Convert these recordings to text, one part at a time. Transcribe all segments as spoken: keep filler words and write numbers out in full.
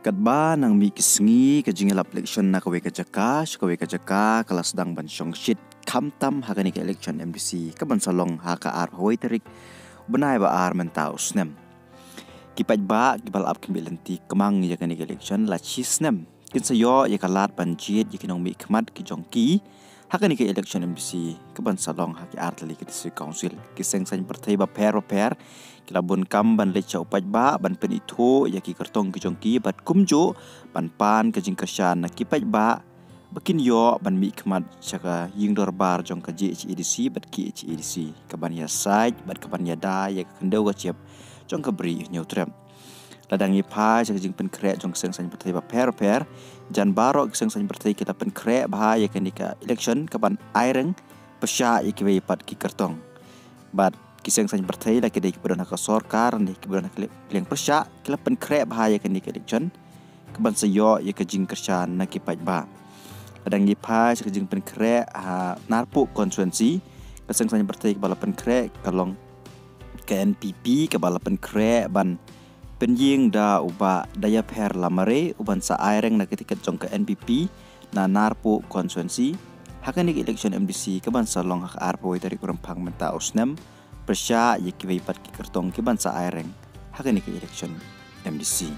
Katba nang mih ki sngi ka jingïalap election na kawei ka jaka sha kawei ka jaka ka la sdang ban shongshit khamtam ha kane ka election M D C ka ban sa long ha ka arphew tarik bnai ba ar mynta u snem. Ki paidbah kiba la ap khmih lynti kmang ïa kane ka election la shi snem kin sa ïoh ïa ka lad ban jied ïa ki nongmihkhmat ki jong ki ha kane ka election M D C ka ban sa long ha ki artylli ki district council. Ki seng saiñ pyrthei bapher bapher ki la bun kam ban leit sha u paidbah ban pynithuh ïa ki kyrtong ki jong ki bad kumjuh ban pan ka jingkyrshan na ki paidbah ba kin ïoh ban mihkhmat sha ka ïing dorbar jong ka J H A D C bad K H A D C ka ban ïasaid bad ka ban ïada ïa ka khyndew ka jep jong ka Bri Hynñiewtrep. La dang ïa phai sha ka jingpynkhreh jong ki seng saiñ pyrthei bapher bapher, jan baroh ki seng saiñ pyrthei ki la pynkhreh bha ïa kane ka election ka ban aireng pyrshah ïa kiwei pat ki kyrtong. Bad ki seng saiñ pyrthei la ki dei kiba don ha ka sorkar ne kiba don ha ka liang pyrshah ki la pynkhreh bha ïa kane ka election ka ban sa ïoh ïa ka jingkyrshan na ki paidbah. La dang ïa phai sha ka jingpynkhreh ha Narpuh constituency, ka seng saiñ pyrthei kaba la pynkhreh ka long ka N P P kaba la pynkhreh ban pynïeng da u Bah Dayapher Lamare u ban sa aireng na ka tiket jong ka N P P na Narpuh constituency ha kane ka election M D C ka ban sa long ha ka arphew tarik u Rymphang mynta u snem, pyrshah ïa kiwei pat ki kyrtong ki ban sa aireng ha kane ka election M D C.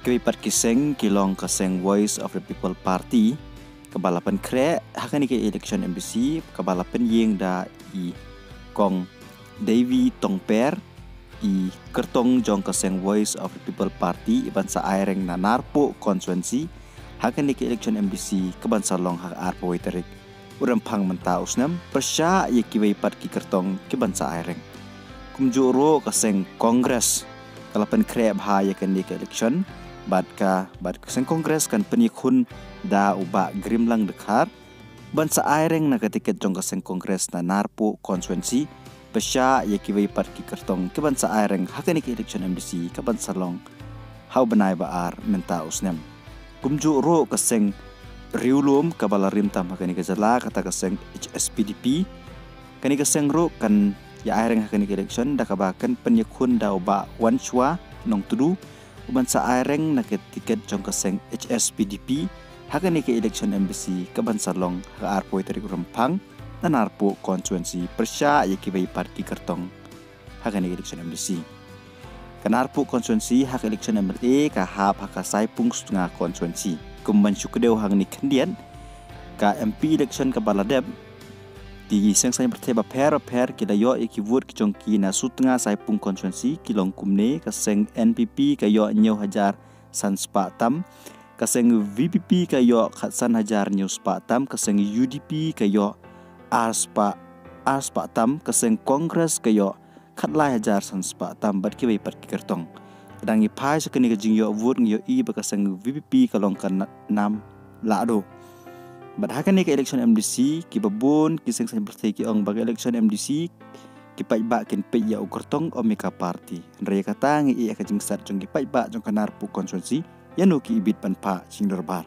Kiwei pat ki seng ki long ka seng Voice of the People Party kaba la pynkhreh ha kane ka election M D C kaba la pynïeng da i Kong Davy Tongper, i kyrtong jong ka seng Voice of the People Party i ban sa aireng na Narpuh constituency ha kane ka election M D C ka ban sa long ha ka arphew tarik u Rymphang mynta u snem, pyrshah ïa kiwei pat ki kyrtong ki ban sa aireng. Kumjuh ruh ka seng Congress ka la pynkhreh bha ïa kane ka election bad ka bad ka seng Congress kan pynïakhun da u Bah Grimlang Dkhar ban sa aireng na ka tiket jong ka seng Congress na Narpuh constituency, pyrshah ïa kiwei pat ki kyrtong ki ban sa aireng ha kane ka election M D C ka ban sa long ha u bnai ba ar mynta u snem. Kumjuh ruh ka seng Riewlum kaba la rim tam ha kane ka jylla kata ka seng H S P D P. Kane ka seng ruh kan ïa aireng ha kane ka election da kaba kan pynïakhun da u Bah Wanshwa Nongtdu u ban sa aireng na ka tiket jong ka seng H S P D P ha kane ka election M D C ka ban sa long ha ka arphew tarik u Rymphang na Narpuh constituency, pyrshah ïa kiwei pat ki kyrtong ha kane ka election M D C. Ka Narpuh constituency ha ka election M L A ka hap ha ka Saipung Sutnga constituency. Kum ban shu kdew hangne khyndiat, ka M P election kaba la dep, ki seng saiñ pyrthei bapher bapher ki la ïoh ïa ki vote ki jong ki na Sutnga Saipung constituency ki long kumne: ka seng N P P ka ïoh hynñiew hajar san spah tam, ka seng V P P ka ïoh khatsan hajar hynñiew spah tam, ka seng U D P ka ïoh ar spah ar spah tam, ka seng Congress ka ïoh khatlai hajar san spah tam bad kiwei pat ki kyrtong. Dang ïa phai sha kane ka jingïoh vote ngi ïohi ba ka seng V P P ka long ka na- nam lahduh. Bad ha kane ka election M D C kiba bun ki seng saiñ pyrthei ki ong ba ka election M D C ki paidbah kin peit ïa u kyrtong, ym ïa ka party. Hynrei ïa kata ngi ïa ka jingsat jong ki paidbah jong ka Narpuh constituency ïa no ki ibit ban phah jingdorbar.